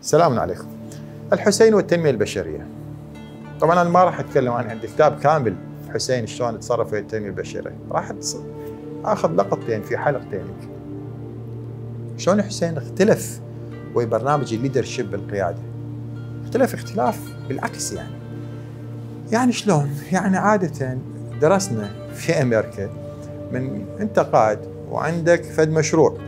السلام عليكم. الحسين والتنمية البشرية. طبعا أنا ما راح أتكلم عن عندي كتاب كامل الحسين شلون تصرف في التنمية البشرية، راح آخذ لقطتين في حلقتين. شلون الحسين اختلف ويا برنامج الليدرشيب بالقيادة، اختلف اختلاف بالعكس. يعني شلون؟ يعني عادة درسنا في أمريكا من أنت قائد وعندك فد مشروع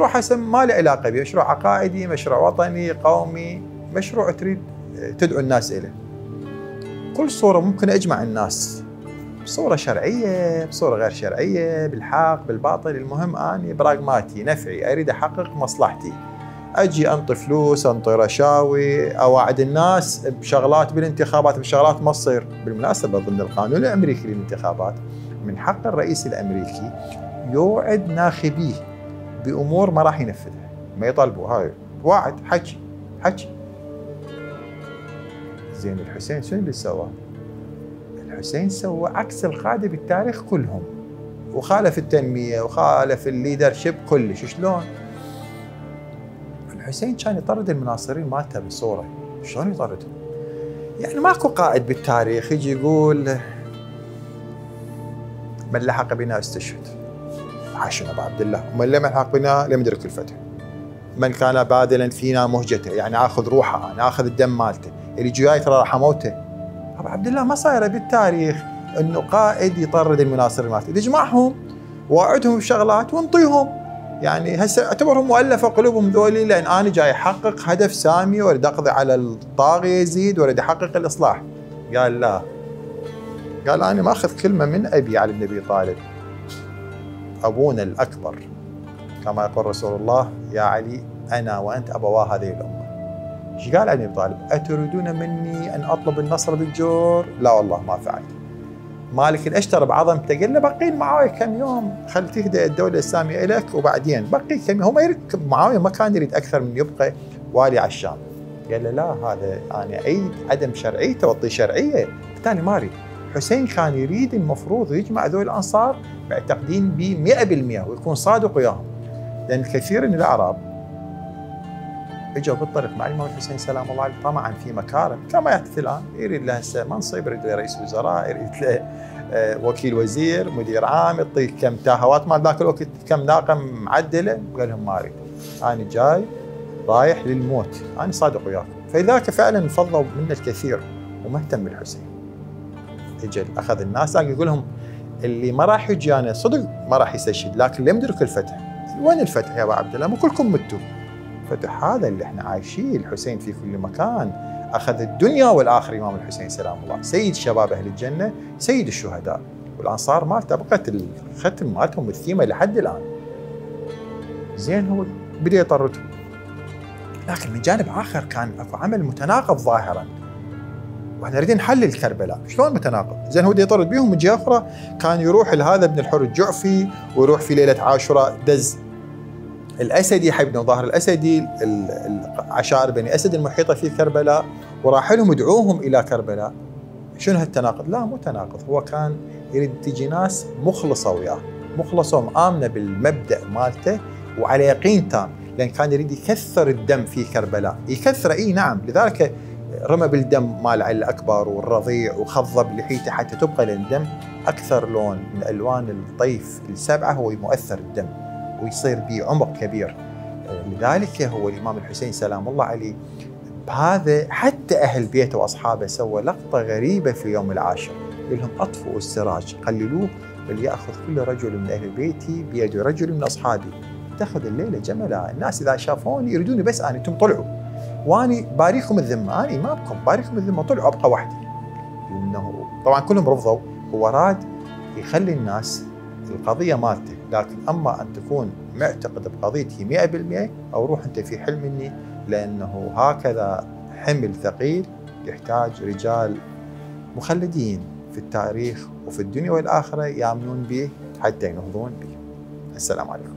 حسب ما له علاقة به، مشروع عقائدي، مشروع وطني، قومي، مشروع تريد تدعو الناس إليه. كل صورة ممكن أجمع الناس بصورة شرعية، بصورة غير شرعية، بالحق، بالباطل. المهم أني براغماتي، نفعي، أريد أحقق مصلحتي. أجي أنطي فلوس، أنطي رشاوي، أوعد الناس بشغلات بالانتخابات، بشغلات ما تصير. بالمناسبة ضمن القانون الأمريكي للانتخابات من حق الرئيس الأمريكي يوعد ناخبيه بأمور ما راح ينفذها، ما يطالبوا، هاي وعد، حكي. زين الحسين شنو اللي سواه؟ الحسين سوى عكس القادة بالتاريخ كلهم، وخالف التنمية وخالف الليدرشيب كلش. شلون؟ الحسين كان يطرد المناصرين مالته بالصورة. شلون يطردهم؟ يعني ماكو قائد بالتاريخ يجي يقول من لحق بنا استشهد، حاشا ابو عبد الله، ومن لم يلحق بنا لم يدرك الفتح. من كان باذلا فينا مهجته، يعني اخذ روحه، انا اخذ الدم مالته، اللي جاي ترى راح اموته. ابو عبد الله ما صايره بالتاريخ انه قائد يطرد المناصرين مالته، يجمعهم واعدهم بشغلات وانطيهم. يعني هسه اعتبرهم مؤلفه قلوبهم ذولي، لان انا جاي احقق هدف سامي، واريد اقضي على الطاغيه يزيد، واريد احقق الاصلاح. قال لا، قال انا ما اخذ كلمه من ابي علي بن ابي طالب، ابونا الاكبر، كما يقول رسول الله: يا علي انا وانت ابوا هذه الامه. ايش قال علي بن ابي طالب؟ اتريدون مني ان اطلب النصر بالجور؟ لا والله ما فعلت. مالك الاشتر بعظمته قال له بقين معاويه كم يوم، خل تهدأ الدوله الاسلاميه الك وبعدين بقي كم يوم. هو ما يريد، معاويه ما كان يريد اكثر من يبقى والي على الشام. قال له لا، هذا انا اعيد عدم شرعيته واعطيه شرعيه، بالتالي ما اريد. حسين كان يريد المفروض يجمع ذول الانصار معتقدين ب 100% ويكون صادق وياهم، لان الكثير من الاعراب اجوا بالطريق مع الامام الحسين سلام الله عليه طمعا في مكارم كما يحدث الان. يريد له هسه منصب، يريد له رئيس وزراء، يريد له وكيل وزير، مدير عام، يعطيك كم تاهوات مال ذاك الوقت، كم ناقه معدله. قال لهم ما اريد، انا جاي رايح للموت، انا صادق وياكم. فلذلك فعلا فضوا منا الكثير وما اهتم بالحسين. اجى اخذ الناس يقول لهم اللي ما راح يجي انا صدق ما راح يستشهد، لكن لم يدرك الفتح. وين الفتح يا ابو عبد الله؟ مو كلكم متوا. الفتح هذا اللي احنا عايشين، الحسين في كل مكان، اخذ الدنيا والاخره. امام الحسين سلام الله، سيد شباب اهل الجنه، سيد الشهداء، والانصار مالته بقت الختم مالتهم الثيمه لحد الان. زين هو بدا يطردهم، لكن من جانب اخر كان اكو عمل متناقض ظاهرا، واحنا نريد نحلل كربلاء. شلون متناقض؟ زين هو بده يطرد بيهم، من جهه اخرى كان يروح لهذا ابن الحر الجعفي، ويروح في ليله عاشوراء دز الاسدي، حي بن ظاهر الاسدي، العشائر بني اسد المحيطه في كربلاء، وراح لهم يدعوهم الى كربلاء. شنو هالتناقض؟ لا مو تناقض، هو كان يريد تجي ناس مخلصه وياه، مخلصه ومآمنه بالمبدا مالته وعلى يقين تام، لان كان يريد يكثر الدم في كربلاء، يكثر اي نعم، لذلك رمى بالدم مال علي الاكبر والرضيع، وخضب لحيته حتى تبقى للدم اكثر لون من الوان الطيف السبعه، هو مؤثر الدم ويصير به عمق كبير. لذلك هو الامام الحسين سلام الله عليه بهذا حتى اهل بيته واصحابه سوى لقطه غريبه في يوم العاشر، قال لهم اطفئوا السراج، قللوه، بل ياخذ كل رجل من اهل بيتي بيد رجل من اصحابي، اتخذ الليله جملا. الناس اذا شافوني يريدوني بس انتم طلعوا، واني باريكم الذمه، اني ما بكم باريكم الذمه، طلعوا ابقى وحدي. لانه طبعا كلهم رفضوا، هو راد يخلي الناس القضيه مالته، لكن اما ان تكون معتقد بقضيتي 100% او روح انت في حل مني، لانه هكذا حمل ثقيل يحتاج رجال مخلدين في التاريخ وفي الدنيا والاخره يامنون به حتى ينهضون به. السلام عليكم.